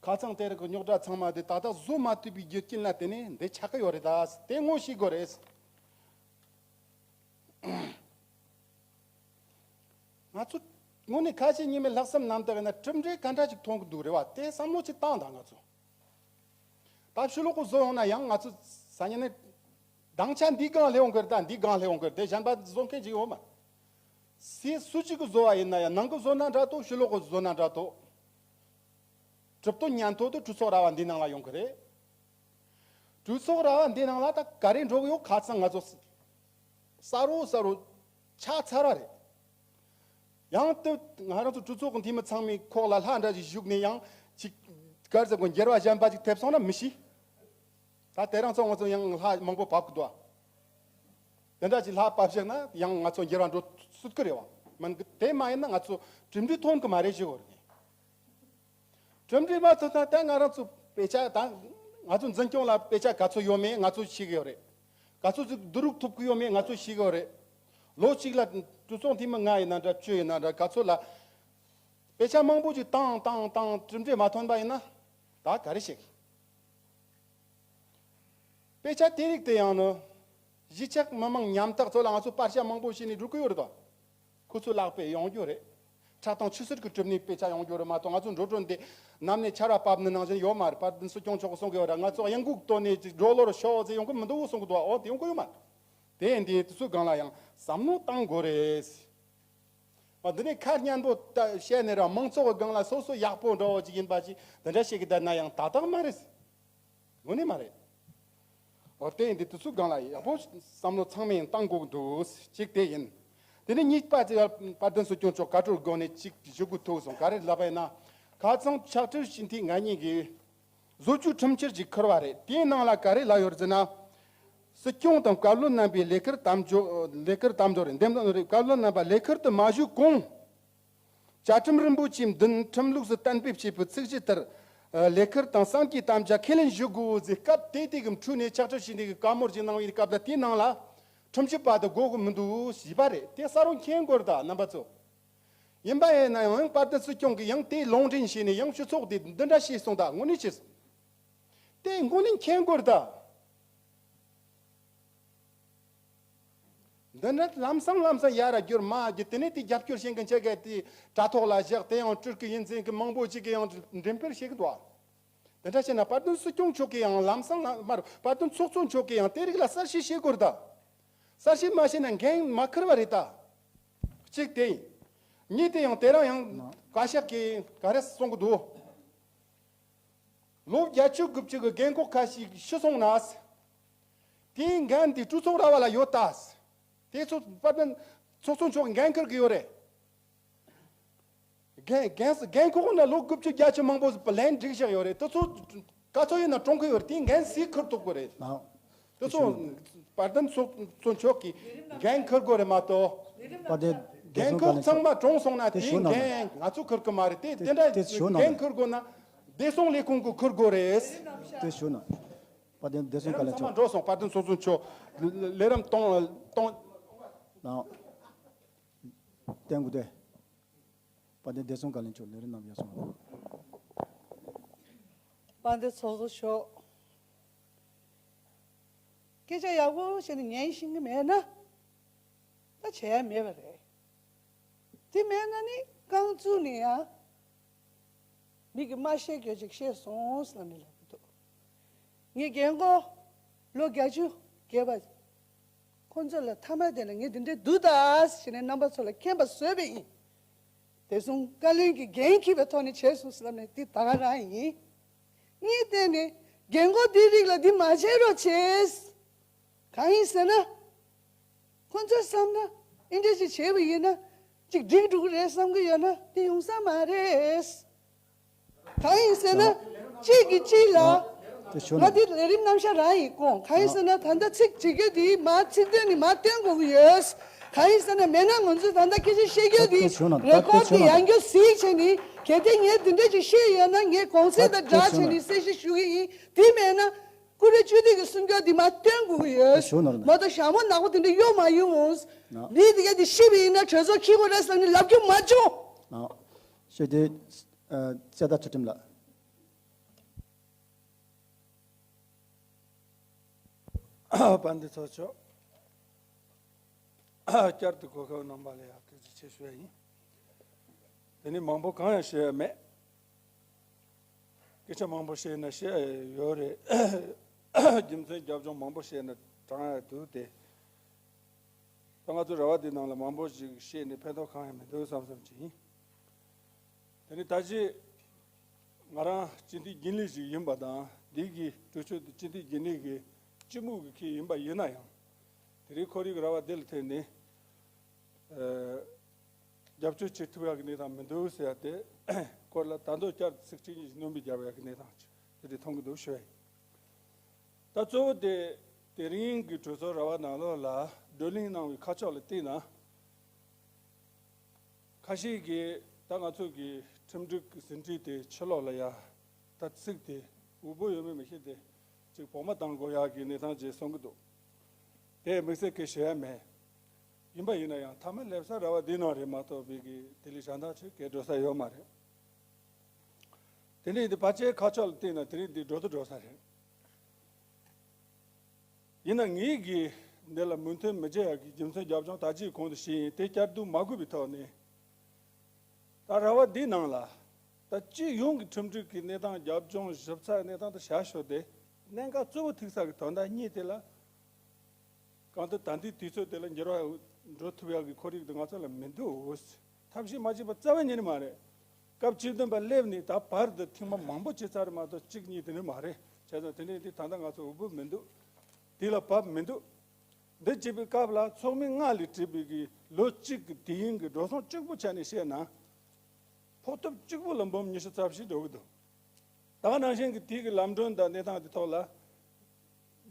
ཁ་ཚང་དེ་རིགས་ཀྱི་རྙོག་དྲ་ཚང་མ་དེ་ད་ལྟ་བཟོ་མ་ཐུབ་པའི་རྒྱུ་རྐྱེན་ལ་བརྟེན་ནས་འདི་ཆགས་ཀྱི་ཡོད་རེད་ད། དེ་ངོ་ཤེས་དགོས་རེད། ང་ཚོ་དངོས་གནས་ཁ་ཞེ་གཉིས་མེད་ལྷག་བསམ་རྣམ་དག་ཡིན་ན་གྲུབ་འབྲས་ག་འདྲ་ཞིག་ཐོན་གི་འདུག་རེད་བ། དེ་བསམ་བློ་ཅིག་བཏང་དང་། ང་ཚོ་ད་ཕྱི་ལོགས་གི་བཟོ་ཡོང་ན་ཡང་ང་ཚོ་ས་ཉིན་ནས་སྡིངས་ཆ་འདིའི་སྒང་སླེབས་ཡོང་གི་རེད། ད་འདིའི་སྒང་སླེབས་ཡོང་གི་རེད། དེ་གཞན་པ་བཟོ་མཁན་ཅིག་ཡོད་མ་རེད། སུ་སུ་གཅིག་གི་བཟོ་བ་ཡིན་ན་ཡང་ནང་གི་བཟོ་ན་འདྲ་ཐོག་ཕྱི་ལོགས་གི་བཟོ་ན་འདྲ་ཐོག་གྲུབ་དོན་ཉན་ཐོ་དེ་གྲོས་ཚོགས་ར་བ་འདིའི་ནང་ལ་ཡོང་གི་རེད། གྲོས་ཚོགས་ར་བ་འདིའི་ནང་ལ་ད་ག་རེ་འགྲོ་གི་ཡོད། ཁ་ཚང་ང་ཚོ་གསར་བོ་གསར་བོ་ཆགས་ཚར་བ་རེད། ཡང་དེ་ང་རང་ཚོ་གྲོས་ཚོགས་ཀྱི་འཐུས་མི་ཚང་མའི་ཁོག་ལ་ལྷ་འདྲ་ཞིག་ཞུགས་ནས་ཡང་ཅིག་གར་ཟེར་གོ་འགྱུར་བ་གཞན་པ་ཅིག་ཐེབས་སོང་ན་མི་ཤེས། ད་དེ་རིང་ཚོ་ང་ཚོ་ཡང་ལྷ་མང་པོ་བབས་ཀྱི་འདུག་དེ་འདྲ་ཅིག་ལྷ་བབས་ཤེག་ན་ཡང་ང་ཚོ་འགྱུར་བ་འགྲོ་སྲིད་ཀྱི་རེད་བ། མིན་གི་དེ་མ་ཡིན་ན་ང་ཚོ་གྲུབ་འབྲས་ཐོན་གི་མ་རེད་ཞུ་གི་ཡོད་རེད། གྲུབ་འབྲས་མ་ཐོན་ན་ད་ང་རང་ཚོ་དཔེ་ཆ་ད་ང་ཚོ་འཛིན་སྐྱོང་ལ་དཔེ་ཆ་ག་ཚོད་ཡོད་མེད་ང་ཚོ་ཤེས་གི་ཡོད་རེད། ག་ཚོད་ཅིག་བསྡུ་རུབ་ཐུབ་གི་ཡོད་མེད་ང་ཚོ་ཤེས་གི་ཡོད་རེད། ལོ་གཅིག་ལ་གྲོས་ཚོགས་འཐུས་མི་ལྔ་ཡིན་ན་འདྲ་བཅུ་ཡིན་ན་འདྲ་ག་ཚོད་ལ་དཔེ་ཆ་མང་པོ་ཅིག་བཏང་བཏང་བཏང་གྲུབ་འབྲས་མ་ཐོན་པ་ཡིན་ན་ད་ག་རེ་བྱེད་གི། དཔེ་ཆ་དེ་རིགས་དེ་ཡང་ནི་གཞིས་ཆགས་མི་མང་ཉམ་ཐག་ཚོ་ལ་ང་ཚོ་བར་ཆད་མང་པོ་བྱས་ནས་འགྲོ་གི་ཡོད་རེད་དོ། ཁོ་ཚོའི་ལག་པས་ཡོང་རྒྱུ་རེད། ཁྲག་དང་ཆུ་སེར་གྱི་གྲུབ་ནས་དཔེ་ཆ་ཡོང་རྒྱུ་རེད་མ་གཏོགས་ང་ཚོ་འགྲོ་གྲོན་དེ་ནམ་ནས་ཆར་བ་བབས་ནི་ནང་བཞིན་ཡོད་མ་རེད། དཔལ་ལྡན་སྲིད་སྐྱོང་མཆོག་གིས་གསུང་གི་ཡོད་རེད། ང་ཚོ་གཡང་འགུག་བཏོན་ནས་འགྲོ་ལོར་ཤོག་ཟེར་ཡོང་གི་མི་འདུག་གསུང་གི་འདུག་འོ་དེ་ཡོང་གི་ཡོད་མ་རེད། དེ་ཡིན་དུས་དེ་ཚོའི་སྒང་ལ་ཡང་བསམ་བློ་བཏང་དགོས་རེད། འོ་འདི་ནས་ཁ་སྙན་པོ་ད་བཤད་ནས་ར་མང་ཚོགས་ཀྱི་སྒང་ལ་སོ་སོ་ཡག་པོ་འདྲ་བོ་ཅིག་ཡིན་པ་ཅིག་འདི་འདྲ་བཤད་གི་བསྡད་ན་ཡང་ཏག་ཏག་མ་རེད། དངོས་གནས་མ་རེད། འོ་དེ་ཡིན་དུས་དེ་ཚོའི་སྒང་ལ་ཡག་པོ་བསམ་བློ་ཚང་མས་ཡང་བཏང་དགོས་ཀྱི་འདུག་གཅིག་དེ་ཡིན། དེ་ནས་གཉིས་པ་དེ་དཔལ་ལྡན་སྲིད་སྐྱོང་མཆོག་བཀའ་འཁྲོལ་སྒོ་ནས་གཅིག་ཞུ་དགོས་ཐུག་སོང་། ག་རེ་ལབ་པ་ཡིན་ན། ཁ་ཚང་ཕྱག་སྦྲེལ་སྤྱི་འཐུས་ང་གཉིས་ཀྱིས་བཟོ་བཅོས་ཁྲིམས་འཆར་ཅིག་འཁུར་བ་རེད། དེའི་ནང་ལ་ག་རེ་ལབ་ཡོད་རེད་ཟེར་ན། སྲིད་སྐྱོང་དང་བཀའ་བློན་རྣམ་པའི་ལས་ཁུར་དམ་བཅའ་ལས་ཁུར་དམ་བཅའ་རེད། འདེམས་ཐོན་རེད། བཀའ་བློན་རྣམ་པ་ལས་ཁུར་དུ་མ་ཞུགས་གོང་། བཅའ་ཁྲིམས་རིན་པོ་ཆེའི་མདུན་ཁྲིམས་ལུགས་སུ་གཏན་འབེབས་བྱས་པའི་ཚིག་གཞི་ལྟར། ལས་ཁུར་དང་གསང་གི་དམ་བཅའ་ཁས་ལེན་ཞུ་དགོས་ཟེར་སྐབས་དེ་དེ་གི་འཕྲོས་ནས་ཕྱག་སྦྲེལ་ཞུས་ནས་གི་བཀའ་མོལ་ཅིག་གནང་བའི་སྐབས་ལ་དེའི་ནང་ལ་ཁྲིམས་ཞིབ་པ་དེ་དགོས་གི་མི་འདུག་ཞེས་པ་རེད། དེ་གསལ་པོ་མཁྱེན་དགོས་རེད་ད་རྣམ་པ་ཚོ། ཡིན་པ་ཡིན་ན་ཡང་དཔལ་ལྡན་སྲིད་སྐྱོང་གིས་ཡང་དེ་ལུང་འདྲེན་བྱས་ནས་ཡང་སྤྱི་ཚོགས་དེ་འདི་འདྲ་བྱས་སོང་ད་དངོས་གནས་ཆེ། དེ་དངོས་གནས་མཁྱེན་དགོས་རེད་ད། འདི་ནི་ལམ་སང་ལམ་སང་ཡར་ར་བསྒྱུར་མར་བསྒྱུར་དེ་ནས་དེ་རྒྱབ་སྐྱོར་བྱེད་མཁན་ཆེ་གེ་དེ་དྲ་ཐོག་ལ་བཞག་དེ་ཡང་སྤྲུལ་སྐུ་ཡིན་ཟེར་མཁན་མང་པོ་ཅིག་གིས་ཡང་འགྲེམས་སྤེལ་བྱེད་ཀྱི་འདུག་དེ་འདྲ་བྱས་ན་དཔལ་ལྡན་སྲིད་སྐྱོང་མཆོག་གིས་ཡང་ལམ་སང་ལ་མར་དཔལ་ལྡན་ཚོགས་གཙོ་མཆོག་གིས་ཡང་དེ་རིགས་ལ་གསལ་བཤད་བྱེད་དགོས་རེད་ད། གསལ་བཤད་མ་བྱས་ན་འགན་མ་འཁུར་བ་རེད་ད། གཅིག་དེ་ཡིན། གཉིས་དེ་ཡང་དེ་རིང་ཡང་བཀའ་ཤག་གིས་ག་རེ་གསུང་གི་འདུག་ལོ་བརྒྱད་ཅུ་དགུ་བཅུ་གི་རྒན་འཁོགས་ཁ་ཤས་ཤི་སོང་ན། དེའི་འགན་དེ་གྲོས་ཚོགས་ར་བ་ལ་ཡོད་ད། དེ་ཚོ་དཔལ་ལྡན་ཚོགས་གཙོ་མཆོག་འགན་འཁུར་གི་ཡོད་རེད། རྒན་རྒན་རྒན་འཁོགས་ན་ལོ་དགུ་བཅུ་བརྒྱད་ཅུ་མང་པོ་ལན་སྒྲིག་བཞག་ཡོད་རེད། དེ་ཚོ་ག་ཚོད་ཡིན་ན་གྲོངས་གི་ཡོད་རེད། དེའི་འགན་སུས་འཁུར་ཐུབ་གི་རེད། དེ་ཚོ་དཔལ་ལྡན་ཚོགས་གཙོ་མཆོག་གིས་འགན་འཁུར་དགོས་རེད་མ་གཏོགས། དཔལ་ལྡན་བདེ་རྒན་སྲུང་འཁོགས་ཚང་མ་གྲོངས་སོང་ན་དེ་དེའི་ཞུ་ན་འགན་ང་ཚོ་འཁུར་གི་མ་རེད། དེ་དེ་དེ་འདྲ་དེ་ཞུ་ན་འགན་འཁུར་དགོས་ན་བདེ་སྲུང་ལས་ཁུངས་ཀྱིས་འཁུར་དགོས་རེད། དེ་ཞུ་ན། དཔལ་ལྡན་བདེ་སྲུང་བཀའ་བློན་མཚམས་མ་མཆོག་འགྲོ་སོང་། དཔལ་ལྡན་ཚོགས་གཙོ་མཆོག་ལས་རིམ་གཏོང་གཏོང་། ལགས། བསྟན་དགོས་ཏེ། དཔལ་ལྡན་བདེ་སྲུང་བཀའ་བློན་མཆོག་ལས་རིམ་གནང་ཡོད་སོང་། དཔལ་ལྡན་ཚོགས་གཙོ་མཆོག་སྐད་ཆ་ཡག་པོ་བྱས་ནས་ཉན་ཤེས་ཀྱི་མེད་ན། ད་བྱས་མེད་པ་རེད། དེ་མེད་ན་ནི་རྐང་བཙུགས་ནས་ཡང་། མི་གིས་མ་བཤད་རྒྱུ་ཅིག་བཤད་སོང་ཟེར་ནས་ལབ་ཀྱི་འདུག་ངའི་རྒན་གོག་ལོ་བརྒྱད་ཅུ་བརྒལ་བ། ཁོང་ཚོ་ལ་མཐའ་མ་དེ་ལ་ངས་འདི་འདྲའི་འདུག་ད་ཟེར་ནས་རྣམ་པ་ཚོ་ལ་མཁྱེན་པ་བཟོས་པ་ཡིན། བདེ་སྲུང་བཀའ་བློན་གྱི་འགན་འཁྱེར་བའི་ཐོག་ནས་བྱས་སོང་ཟེར་ལབ་ནས་འདི་ད་ག་རང་ཡིན། གཉིས་བརྟེན་ནས་རྒན་གོག་འདི་རིགས་ལ་འདི་མ་བྱེད་རོགས་བྱས། གང་ཡིན་ཟེར་ན། ཁོ་ཚོས་བསམ་ན་ཨེ་འདྲ་ཅིག་བྱས་པ་ཡིན་ན་ཅིག་འགྲིག་འགྲོ་གི་རེད་བསམ་གི་ཡོད་ན་དེ་ཡོང་ས་མ་རེད། གང་ཡིན་ཟེར་ན། གཅིག་གིས་གཅིག་ལ། དེ་ཞུ་ང་ན། དེ་ལས་རིམ་རྣམ་གཞག་རང་ཡིན་དགོངས། གང་ཡིན་ཟེར་ན་ད་ལྟ་ཚིག་བྱེད་རྒྱུ་དེ་མ་ཚིག་དོན་ནི་མ་སྟོན་དགོས་ཀྱི་ཡོད། གང་ཡིན་ཟེར་ན་མེད་ན་ང་ཚོས་ད་ལྟ་སྐད་ཆ་བཤད་རྒྱུ་དེ་དེ་ཞུ་ན། རེ་ཀོར་དེ་ཡང་བསྐྱར་གཟིགས་བྱས་ནས་གལ་ཏེ་ངས་དེ་འདྲ་ཅིག་བཤད་ཡོད་ན་ངས་གོང་གསལ་དང་སྦྲགས་བྱས་ནས་གསལ་བཤད་ཞུ་གི་ཡིན། དེ་མེད་ན་ཀུ་རེ་བཅུ་དུས་ཀྱི་གསུང་རྒྱུ་དེ་མ་སྟོན་དགོས་ཀྱི་ཡོད། དེ་ཞུ་ན། མ་གཏོགས་ཞྭ་མོ་ནག་པོ་དེ་འདྲ་གཡོག་མ་ཡོང་། ན། མི་དེ་ག་དེ་ཤི་བ་ཡིན་ན་གྲོས་ཚོགས་འཁྱེར་དགོས་རེད་ཟེར་ནས་ལབ་རྒྱུ་མ་བྱུང་། ཨ། ཞེས་དེ། ཨ། རྩེ་ད་ཁྲི་ཁྲིམས་ལགས། དཔལ་ལྡན་ཚོགས་གཙོ། བསྐྱར་དུ་གོ་སྐབས་གནང་བ་ལ་ཡང་ཐུགས་རྗེ་ཆེ་ཞུ་ཡ་ཡིན། དེ་ནི་མང་པོ་གང་ཡང་བཤད་ཡ་མེད། སྐད་ཆ་མང་པོ་བཤད་ན་བཤད་ཡ་ཡོད་རེད། རྒྱུ་མཚན་རྒྱབ་ལྗོངས་མང་པོ་བཤད་ན་དྲང་ཡ་འདུག་སྟེ། ད་ང་ཚོ་ར་བ་འདི་ནང་ལ་མང་པོ་ཞིག་བཤད་ནས་ཕན་ཐོགས་གང་ཡང་མི་འདུག་བསམ་བསམ་ཅིག་ཡིན། དེ་ནི་ད་ཅི་ང་རང་སྤྱི་འཐུས་རྒྱུན་ལས་ཞིག་ཡིན་པ་དང་འདི་གི་གྲོས་ཆོད་དེ་སྤྱི་འཐུས་རྒྱུན་ལས་ཀྱི་སྤྱི་མོས་ཀྱི་འཁྱེར་ཡིན་པ་ཡིན་ན་ཡང་། དེ་རིང་ཁོར་ཡུག་ར་བ་འདི་ལ་ཐོན་ནས། ཨ། རྒྱབ་སྐྱོར་བྱེད་ཐུབ་ཡག་གི་གནས་སྟངས་མི་འདུག་ཟེར་ཡ་དེ་སྐོར་ལ་ད་དུང་བསྐྱར་ཚིག་གཅིག་གཉིས་ཤིག་སྣོན་པ་རྒྱག་ཡག་གི་གནས་སྟངས་ཅིག་དེ་འདྲ་མཐོང་གི་འདུག་ཞུ་ཡ་ཡིན། ད་གཙོ་བོ་དེ་དེ་རིང་གི་གྲོས་ཚོགས་ར་བ་ནང་ལོགས་ལ་བགྲོ་གླེང་གནང་བའི་ཁ་ཕྱོགས་ལ་བལྟས་ན། ཁ་ཤས་ཀྱིས་ད་ང་ཚོ་གི་ཁྲིམས་སྒྲིག་གི་ཟིན་བྲིས་དེ་ཕྱི་ལོགས་ལ་ཡ་ད་ཚིག་དེ་འུ་པོ་ཡོད་མེད་མི་ཤེས་ཏེ་ཅིག་བོགས་མ་བཏང་དགོས་ཡག་གི་གནས་སྟངས་ཅིག་གསུང་གི་འདུག་དེ་དམིགས་བསལ་གྱི་ཞུ་ཡ་མེད། ཡིན་པ་ཡིན་ན་ཡང་མཐའ་མ་སླེབས་ས་ར་བ་འདི་ནང་རེད་མ་གཏོགས་པའི་གི་དེ་ལས་གཞན་དག་ཅིག་གས་འགྲོ་ས་ཡོད་མ་རེད། དེ་འདྲ་ཡིན་དུས་ཕལ་ཆེར་ཁ་ཕྱོགས་ལ་བལྟས་ན་དེ་རིང་འདི་འགྲོ་དུ་འགྲོ་ས་རེད། ཡིན་ན་ངེད་ཀྱིས་འདི་ལ་མོས་མཐུན་མི་བྱེད་ཡག་གི་རྒྱུ་མཚན་རྒྱབ་ལྗོངས་ད་ཅིའི་གོང་དུ་ཞུས་ཡིན་དེ་བསྐྱར་ཟློས་མ་དགོས་པའི་ཐོག་ནས། ད་ར་བ་འདིའི་ནང་ལ་ད་སྤྱི་ཡོངས་ཀྱི་ཁྲིམས་སྒྲིག་གི་གནས་སྟངས་རྒྱབ་ལྗོངས་ཞིབ་ཚགས་གནས་སྟངས་དེ་བྱ་ཞོར་དེ་གནད་འགག་གཙོ་བོ་ཐུག་ས་གི་དོན་དག་གཉིས་དེ་ལ། གང་ལྟར་ད་ལྟའི་དུས་ཚོད་དེ་ལ་འགྱུར་བ་འགྲོ་ཐུབ་ཡག་གི་ཁོར་ཡུག་དེ་ང་ཚོ་ལ་མི་འདུག་ཐབས་ཤེས་མ་བྱས་པ་རྩ་བ་ཉིད་ནས་མ་རེད། སྐབས་བཅུ་བདུན་པ་སླེབས་ནས་ད་བར་དུ་ཐེངས་མ་མང་པོ་བྱས་ཚར་མ་གཏོགས་གཅིག་གཉིས་དེ་འདྲ་མ་རེད། བྱས་ཙང་དེ་འདྲ་ཡིན་དུས་ད་ལྟ་ང་ཚོ་འུ་པོ་མི་འདུག་དེ་ལ་བབ་མི་འདུག་འདི་བྱེད་པའི་སྐབས་ལ་ཚོགས་མི་ལྔ་ལས་གྲུབ་པའི་གི་ལོ་གཅིག་གི་དུས་ཡུན་གྱི་འགྲོ་སོང་གཅིག་པུ་ཆ་ནས་བཤད་ན། ཕོགས་ཐོབ་གཅིག་པུ་ལ་འབུམ་ཉི་ཤུ་རྩ་བཞི་འགྲོ་གི་འདུག་ད་ག་ནང་བཞིན་གྱི་དུས་ཀྱི་ལམ་གྲོན་དང་གནས་སྟངས་དེ་ཐོག་ལ།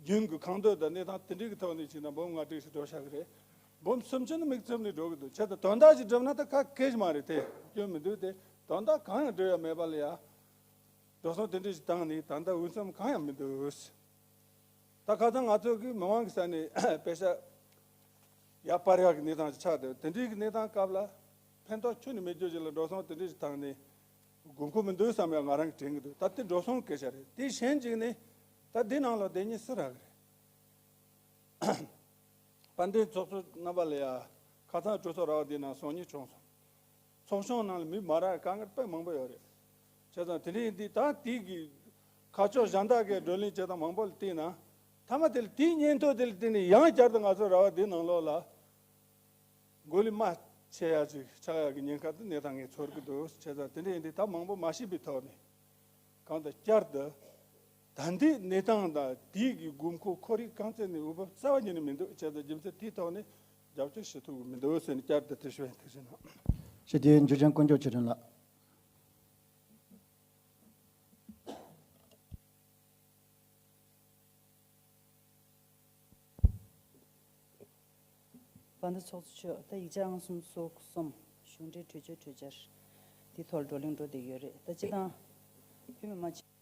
རྒྱུན་གྱི་ཁང་སྟོད་དང་གནས་སྟངས་དེ་འདྲའི་གི་ཐོག་ནས་བྱས་ན་འབུམ་ལྔ་དྲུག་ཞིག་འགྲོ་བཞག་གི་རེད། འབུམ་སུམ་ཅུ་ནི་མིག་བཙུམ་ནས་འགྲོ་གི་འདུག་བྱས་ཙང་དོན་དག་ཅིག་བསྒྲུབས་ན་ད་ཁ་སྐད་ཞིག་མ་རེད་དེ་སྐྱོན་མི་འདུག་དེ་དོན་དག་གང་ཡང་འགྲུབ་ཡ་མེད་པ་ལ་ཡ། འགྲོ་སོང་དེ་འདྲ་ཞིག་བཏང་ནས་ད་ལྟ་འོས་འཚམ་གང་ཡང་མི་འདུག་ད་ཁ་སང་ང་ཚོ་གིས་མི་མང་གི་ས་ནས་པེ་ཤག་ཡར་སྤར་ཡག་གི་གནས་སྟངས་ཤིག་ཆགས་འདུག་དེ་འདྲའི་གི་གནས་སྟངས་སྐབས་ལ་ཕན་ཐོགས་ཁྱོན་ནས་མེད་རྒྱུ་ཞིག་ལ་འགྲོ་སོང་དེ་འདྲ་ཞིག་བཏང་ནས་དགོས་མཁོ་མི་འདུག་བསམ་ཡག་ང་རང་གི་དྲན་གི་འདུག་ད་དེ་འགྲོ་སོང་སྐད་ཆ་རེད། དེ་གཞན་གཅིག་ནས་ད་འདི་ནང་ལ་བསྡད་མཁན་སུ་རག་གི་རེད། དཔལ་ལྡན་ཚོགས་གཙོ་རྣམ་པ་ལ་ཡ་ཁ་སང་གྲོས་ཚོགས་ར་བ་འདི་ནང་སོང་ཉིན་བྱུང་སོང་། ཚོགས་ཆུང་ནང་ལ་མི་མ་རག་དཀའ་ངལ་དཔེ་མང་པོ་ཡོད་རེད། བྱས་ཙང་དེ་འདྲ་ཡིན་དུས་ད་དེའི་གི་ཁ་ཕྱོགས་གཞན་དག་གི་བགྲོ་གླེང་བྱེད་སྟངས་མང་པོ་ལ་བལྟས་ན། མཐའ་མ་དེ་ལ་དེའི་སྙན་ཐོ་དེ་ལ་བརྟེན་ནས་ཡང་བསྐྱར་དུ་ང་ཚོ་ར་བ་འདིའི་ནང་ལོགས་ལ་མགོ་ལས་མར་ཆེ་ཡ་ཅིག་ཆགས་ཡ་གི་ཉེན་ཁ་དེ་གནས་སྟངས་ངས་ཚོར་གི་འདུག་བྱས་ཙང་དེ་འདྲ་ཡིན་དུས་ད་མང་པོ་མ་ཤེས་པའི་ཐོག་ནས་གང་ལྟར་བསྐྱར་དུ་ད་ལྟའི་གནས་སྟངས་དང་དེའི་གི་དགོས་མཁོ་ཁོར་ཡུག་གང་ཚད་ནས་འོས་བབ་རྩ་བ་ཉིད་ནས་མི་འདུག་བྱས་ཙང་རྒྱུ་མཚན་དེའི་ཐོག་ནས་རྒྱབ་སྐྱོར་བྱེད་ཐུབ་ཀྱི་མི་འདུག་ཟེར་ནས་བསྐྱར་དུ་དེ་ཞུ་ཡ་ཐུགས་རྗེ་གནང་། ཞེས་དེ་འཇུ་ཆེན་དཀོན་མཆོག་ཆོས་སྒྲོན་ལགས། དཔལ་ལྡན་ཚོགས་གཙོ་མཆོག་ད་ཡིག་ཆ་ཨང་གསུམ་སོ་གསུམ་གཞུང་འབྲེལ་གྲོས་ཆོད་གྲོས་འཆར་འདི་ཐོག་བགྲོ་གླེང་འགྲོ་བསྡད་ཡོད་རེད། ད་སྤྱི་བཏང་བོད་མི་མང་སྤྱི་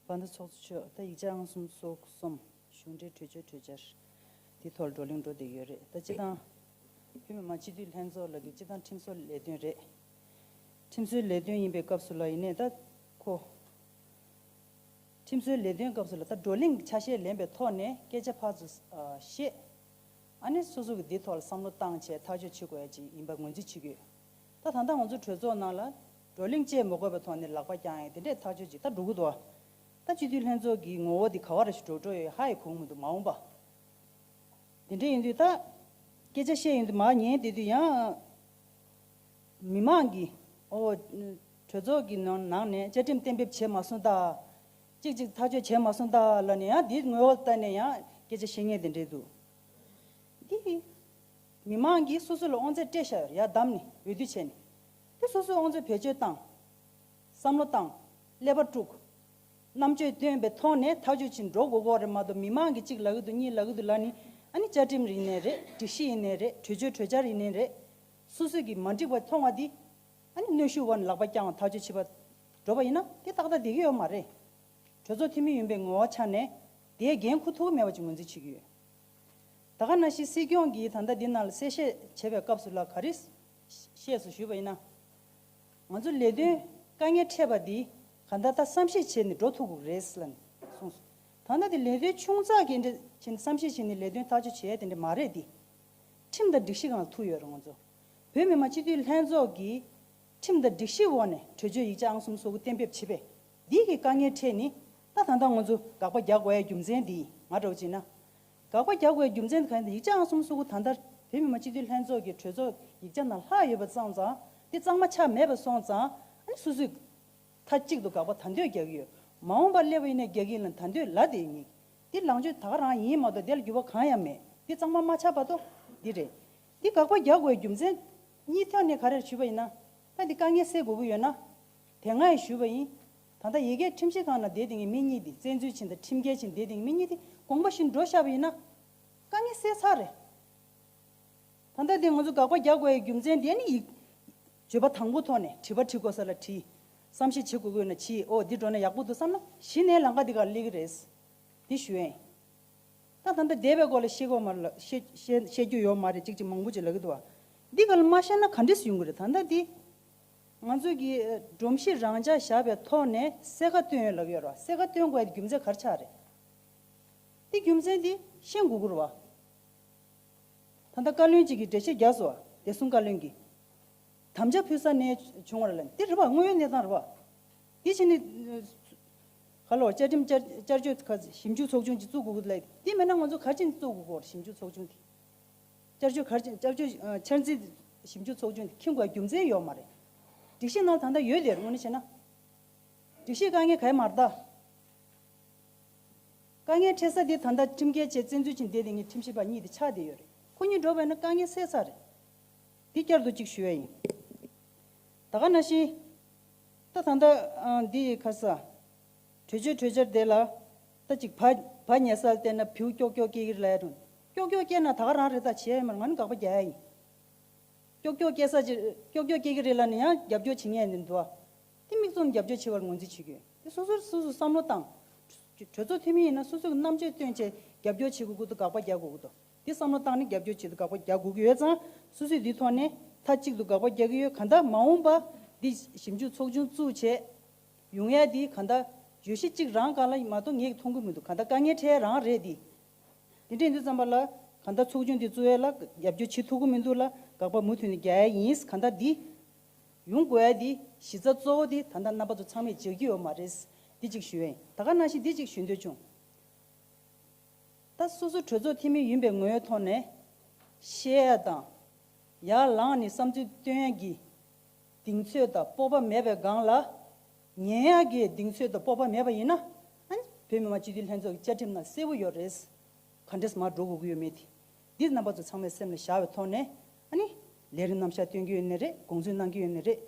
དཔལ་ལྡན་ཚོགས་གཙོ་མཆོག་ད་ཡིག་ཆ་ཨང་གསུམ་སོ་གསུམ་གཞུང་འབྲེལ་གྲོས་ཆོད་གྲོས་འཆར་འདི་ཐོག་བགྲོ་གླེང་འགྲོ་བསྡད་ཡོད་རེད། ད་སྤྱི་བཏང་བོད་མི་མང་སྤྱི་འཐུས་ལྷན་ཚོགས་ལ་གི་སྤྱི་བཏང་ཁྲིམས་བཟོ་ལས་དོན་རེད། ཁྲིམས་བཟོའི་ལས་དོན་ཡིན་པའི་སྐབས་སུ་ལ་ཡིན་ནའི་ད་ཁོ། ཁྲིམས་བཟོའི་ལས་དོན་སྐབས་སུ་ལ་ད་བགྲོ་གླེང་གི་ཆ་ཤས་ལེན་པའི་ཐོག་ནས་སྐད་ཆ་ཕར་ཚུར་བཤད། ཨ་ནི་སོ་སོ་གི་འདི་ཐོག་ལ་བསམ་བློ་བཏང་བྱས་ཐག་གཅོད་བྱེད་དགོས་ཡ་ཅིག་ཡིན་པ་ངོས་འཛིན་བྱེད་ཀྱི་ཡོད། ད་ད་ལྟ་ང་ཚོ་གྲོས་ཚོགས་ནང་ལ་བགྲོ་གླེང་བཅས་མི་དགོས་པའི་ཐོག་ནས་ལག་པ་བརྐྱང་ཡ་དེ་འདྲས་ཐག་གཅོད་ཅིག་ད་འགྲོ་གི་འདུག་ད་སྤྱི་འཐུས་ལྷན་ཚོགས་ཀྱི་ངོ་བོ་འདི་ག་བ་རེ་ཞིག་འགྲོ་འགྲོ་ཡོད་ཧ་ཡི་གོ་གི་མི་འདུག་མ་འོངས་པ། དེ་འདྲ་ཡིན་དུས་ད། སྐད་ཆ་བཤད་ཡོང་དུས་མར་ཉན་དེ་དུས་ཡང་མི་མང་གིས་ཨོ་གྲོས་ཚོགས་ཀྱི་ནང་ནང་ནས་བཅའ་ཁྲིམས་གཏན་འབེབས་བྱས་མ་སོང་ད། གཅིག་གཅིག་ཐག་གཅོད་བྱས་མ་སོང་ད་ལབ་ནས་ཡང་དེའི་ངོ་བོ་ལྟ་ནས་ཡང་སྐད་ཆ་བཤད་མཁན་དེ་འདྲས་འདུག་འདི་མི་མང་གིས་སོ་སོ་ལ་དབང་ཚད་སྤྲད་བཞག་ཡོད་རེད། ཡར་བསྡམས་ནས་འོས་བསྡུ་བྱས་ནས། དེ་སོ་སོའི་དབང་ཚད་བེད་སྤྱོད་བཏང་། བསམ་བློ་བཏང་། ཀླད་པ་དཀྲུགས། རྣམ་དཔྱོད་བཏོན་པའི་ཐོག་ནས་ཐག་གཅོད་བྱེད་འགྲོ་དགོས་ཀྱི་རེད་མ་གཏོགས། མི་མང་གིས་གཅིག་ལབ་ཀྱི་འདུག་གཉིས་ལབ་ཀྱི་འདུག་ལབ་ནི། ཨ་ནི་བཅའ་ཁྲིམས་ཡིན་ནའི་རེད། སྒྲིག་གཞི་ཡིན་ནའི་རེད། གྲོས་ཆོད་གྲོས་འཆར་ཡིན་ནའི་རེད། སོ་སོས་ཀྱིས་མ་འགྲིག་པ་མཐོང་བ་འདི། ཨ་ནི་གནོན་ཤུགས་འོག་ནས་ལག་པ་བརྐྱངས་ཐག་གཅོད་བྱེད་པ་འགྲོ་བ་ཡིན་ན་དེ་ཏག་ཏག་བསྡད་ཀྱི་ཡོད་མ་རེད། གྲོས་ཚོགས་འཐུས་མི་ཡིན་པའི་ངོ་བོ་ཆ་ནས་དེའི་འགན་འཁུར་ཐུབ་ཀྱི་མེད་པ་ཅིག་ངོས་འཛིན་བྱེད་ཀྱི་ཡོད། ད་ག་ནང་བཞིན་སྲིད་སྐྱོང་གིས་ད་ལྟ་འདི་ནང་ལ་གསལ་བཤད་བྱེད་པའི་སྐབས་སུ་ལ་ག་རེ་བཤད་སོང་ཞུས་པ་ཡིན་ན། ང་ཚོ་ལས་དོན་དཀའ་ངལ་འཕྲད་པ་འདི་ག་འདྲ་ད་བསམ་ཤེས་བྱས་ནས་འགྲོ་ཐུབ་དགོས་རེད་ལབ་ནས་གསུངས་སོང་། ད་ལྟ་འདི་ལས་དོན་ཆུང་ཙག་གི་འདྲ་བྱས་ནས་བསམ་ཤེས་བྱས་ནས་ལས་དོན་ཐག་གཅོད་བྱེད་ཡ་དེ་འདྲ་མ་རེད་དེ། ཁྲིམས་དང་སྒྲིག་གཞི་སྒང་ལ་ཐུག་ཡོད་རེད། ང་ཚོ་བོད་མི་མང་སྤྱི་འཐུས་ལྷན་ཚོགས་ཀྱིས་ཁྲིམས་དང་སྒྲིག་གཞི་འོག་ནས་གྲོས་ཆོད་ཡིག་ཆ་ཨང་གསུམ་སོ་དགུ་གཏན་འབེབས་བྱས་པས། འདི་གི་དཀའ་ངལ་འཕྲད་ནི་ད་ད་ལྟ་ང་ཚོ་དགག་པ་རྒྱག་དགོས་ཡའི་རྒྱུ་མཚན་འདི་ང་འདྲ་བོ་བྱས་ན། དགག་པ་རྒྱག་དགོས་རྒྱུ་མཚན་དེ་གང་ཡིན་ན། ཡིག་ཆ་ཨང་གསུམ་སོ་དགུ་ད་ལྟ་བོད་མི་མང་སྤྱི་འཐུས་ལྷན་ཚོགས་ཀྱི་གྲོས་ཚོགས་ཡིག་ཆ་ནང་ལྷག་ཡོད་པ་སོང་ཙང་། དེ་གཙང་མ་ཆགས་མེད་པ་སོང་ཙང་། ཨ་ནི་སོ་སོས་མཐའ་གཅིག་ཏུ་དགག་པ་ད་འདོད་རྒྱག་གི་ཡོད། མ་འོངས་པར་སླེབས་པ་ཡིན་ན་རྒྱག་གི་ཡིན་ལབ་ད་འདོད་ལབ་བསྡད་ཡོད་ངེས། དེ་ལངས་ཕྱོགས་ད་ག་རང་ཡིན་མ་གཏོགས་དེ་ལ་འགྱུར་བ་གང་ཡང་མེད། དེ་གཙང་མ་མ་ཆགས་བར་དུ་འདི་རེད། འདི་དགག་པ་རྒྱག་དགོས་རྒྱུ་མཚན་གཉིས་ཐོག་ནས་ག་རེར་ཞུས་པ་ཡིན་ན། ད་འདི་དཀའ་ངལ་སེལ་དགོས་ཀྱི་ཡོད་ན། དེ་སྔ་ཡང་ཞུས་པ་ཡིན། ད་ལྟ་ཡ་གིའི་ཁྲིམས་ཞིབ་ཁང་ནང་བསྡད་དེ་ངས་མི་གཉིས་དེ་བཙན་འཛུལ་བྱས་དང་ཁྲིམས་འགལ་བྱས་བསྡད་དེ་ངས་མི་གཉིས་དེ་དགོངས་པ་བཞིན་འགྲོ་བཞག་པ་ཡིན་ན། དཀའ་ངལ་སེལ་ཚར་རེད། ད་ལྟ་དེ་ང་ཚོ་དགག་པ་རྒྱག་དགོས་ཡའི་རྒྱུ་མཚན་དེ་ནི་ཡིག་བརྗོད་པ་དང་པོ་ཐོག་ནས་དྲི་བ་དྲི་དགོས་ས་ལ་དྲིས། བསམ་ཤེས་བྱེད་དགོས་ཀྱི་ཡོད་ན་བྱིས། ཨོ་འདི་འགྲོ་ན་ཡག་པོ་འདུག་བསམ་ན་གཞི་ནས་ལམ་ཁ་འདི་གར་སླེབས་ཀྱི་རེད། འདི་ཞུ་ཡིན། ད་ད་ལྟ་འདས་པའི་སྐོར་ལ་བཤད་དགོས་མ་རེད་ལ། བཤད་བཤད་བཤད་རྒྱུ་ཡོད་མ་རེད། གཅིག་གཅིག་མང་པོ་ཅིག་ལབ་ཀྱི་འདུག་བ། འདི་ག་ལ་མ་བཤད་ན་ག་འདྲས་ཡོང་གི་རེད། ད་ལྟ་འདི་ང་ཚོ་གི་སྒྲོམ་གཞི་རང་འཇགས་བཞག་པའི་ཐོག་ནས་གསལ་ཁ་བཏོན་ཡོད་ལབ་ཀྱི་ཡོད་རེད་བ། གསལ་ཁ་བཏོན་དགོས་ཡ་རྒྱུ་མཚན་ག་རེ་ཆགས་རེད། འདི་རྒྱུ་མཚན་འདི་ཤེས་དགོས་ཀྱི་རེད་བ། ད་ལྟ་བཀའ་བློན་གཅིག་གིས་འགྲེལ་བཤད་རྒྱག་སོང་བ། བདེ་སྲུང་བཀའ་བློན་གྱིས། དམ་བཅའ་ཕུལ་ས་ནས་བྱུང་བ་ལ་འདི་རེད་བ། དངོས་ཡོད་གནས་སྟངས་རེད་བ། འདི་བྱས་ནས་ག་ལོ་བཅའ་ཁྲིམས་བསྐྱར་བསྐྱར་བཅོས་ཁ་ཞིབ་འཇུག་ཚོགས་ཆུང་ཅིག་བཙུགས་དགོས་ཀྱི་ལབ། འདི་མེད་ན་ང་ཚོ་ག་རེ་བྱས་ནས་བཙུགས་དགོས་ཀྱི་ཡོད་རེད། ཞིབ་འཇུག་ཚོགས་ཆུང་དེ། བསྐྱར་བཅོས་ག་རེ་བྱས་བསྐྱར་བཅོས་ཨ་འཆར་འཛིན་ཞིབ་འཇུག་ཚོགས་ཆུང་དེ་འཁྱེར་དགོས་རྒྱུ་མཚན་ཡོད་མ་རེད། སྒྲིག་གཞི་ནང་ད་ལྟ་ཡོད་དེ་རེད། དངོས་གནས་བྱས་ན། སྒྲིག་གཞིས་དཀའ་ངལ་ག་ཡེ་མ་རེད་ད། དཀའ་ངལ་འཕྲད་ས་དེ་ད་ལྟ་ཁྲིམས་འགལ་བྱས་བཙན་འཛུལ་བྱས་བསྡད་དེ་ངས་ཁྲིམས་ཞིབ་པ་གཉིས་དེ་ཆགས་བསྡད་ཡོད་རེད། ཁོ་གཉིས་འགྲོ་བས་ན་དཀའ་ངལ་སེལ་ཚར་རེད། འདི་བསྐྱར་དུ་གཅིག་ཞུ་ཡ་ཡིན། ད་ག་ནང་བཞིན་ད་ད་ལྟ་ཨ་འདི་ཁ་ས་གྲོས་ཆོད་གྲོས་འཆར་དེ་ལ་ད་ཅིག་བ་བ་ཉལ་སར་བལྟས་ན་བེའུ་ཀྱོག་ཀྱོག་སྐྱེ་གི་རེད་ལབ་ཡ་དང་། ཀྱོག་ཀྱོག་སྐྱེ་ན་ད་ག་རང་རེད། ད་བྱས་ཡ་མ་རེད། ང་ནི་དགག་པ་རྒྱག་ཡ་ཡིན། ཀྱོག་ཀྱོག་སྐྱེ་ས་ཅིག་ཀྱོག་ཀྱོག་སྐྱེ་གི་རེད་ལབ་ནས་ཡང་རྒྱབ་སྐྱོར་བྱེད་མཁན་ཡང་འདུག་ཨ། དེ་མིག་བཙུམ་རྒྱབ་སྐྱོར་བྱེད་པར་ངོས་འཛིན་བྱེད་དགོས། དེ་སོ་སོར་སོ་སོ་བསམ་བློ་བཏང་། གྲོས་ཚོགས་འཐུས་མི་ཡིན་ན་སོ་སོ་གི་རྣམ་དཔྱོད་བཏོན་བྱས་རྒྱབ་སྐྱོར་བྱེད་དགོས་ཀྱི་འདུག་དགག་པ་རྒྱག་དགོས་ཀྱི་འདུག་དེ་བསམ་བློ་བཏང་ནས་རྒྱབ་སྐྱོར་བྱེད་དུ་དགག་པ་རྒྱག་དགོས་ཀྱི་ཡོད་ཙང་། སོ་སོས་འདིའི་ཐོག་ནས་མཐའ་གཅིག་ཏུ་དགག་པ་རྒྱག་གི་ཡོད། གང་ལྟར་མ་འོངས་པ་འདི་ཞིབ་འཇུག་ཚོགས་ཆུང་བཙུགས་བྱས་ཡོང་ཡ་འདི་གང་ལྟར་བརྗོད་གཞི་གཅིག་རང་སྒང་ལ་མ་གཏོགས་ངས་མཐོང་གི་མི་འདུག་གང་ལྟར་དཀའ་ངལ་འཕྲད་ཡ་རང་རེད་འདི། དེ་འདྲ་ཡིན་དུས་ཙམ་པ་ལ་གང་ལྟར་ཚོགས་ཆུང་འདི་བཙུགས་ཡ་ལ་རྒྱབ་སྐྱོར་བྱེད་ཐུབ་ཀྱི་མི་འདུག་ལ་དགག་པ་མུ་མཐུད་ནས་རྒྱག་ཡ་ཡིན། གང་ལྟར་འདི་ཡོང་དགོས་ཡ་འདི་གཞི་རྩ་གཙོ་བོ་འདི་ད་ལྟ་རྣམ་པ་ཚོ་ཚང་མས་མཇལ་གྱི་ཡོད་མ་རེད། འདི་གཅིག་ཞུ་ཡ་ཡིན། ད་ག་ནང་བཞིན་འདི་གཅིག་ཞུ་འདོད་བྱུང་། ད་སོ་སོ་གྲོས་ཚོགས་འཐུས་མི་ཡིན་པའི་ངོས་ཐོག་ནས་བཤད་ཡ་དང་། ཡར་ལངས་ནས་བསམ་ཚུལ་བཏོན་ཡ་གི་གདེང་ཚོད་དང་སྤོབས་པ་མེད་པའི་སྒང་ལ། ཉན་ཡ་གི་གདེང་ཚོད་དང་སྤོབས་པ་མེད་པ་ཡིན་ན། ཨ་ནི་བོད་མི་མང་སྤྱི་འཐུས་ལྷན་ཚོགས་ཀྱི་བཅའ་ཁྲིམས་ནང་གསལ་པོ་ཡོད་རེད། ག་འདྲས་མར་འགྲོ་དགོས་ཀྱི་ཡོད་མེད་དེ། འདི་རྣམ་པ་ཚོ་ཚང་མས་སེམས་ལ་བཞག་པའི་ཐོག་ནས། ཨ་ནི་ལས་རིམ་རྣམ་གཞག་སྟོན་གྱི་ཡོད་ནི་རེད། དགོངས་ཚུལ་གནང་གི་ཡོད་ནི་རེད།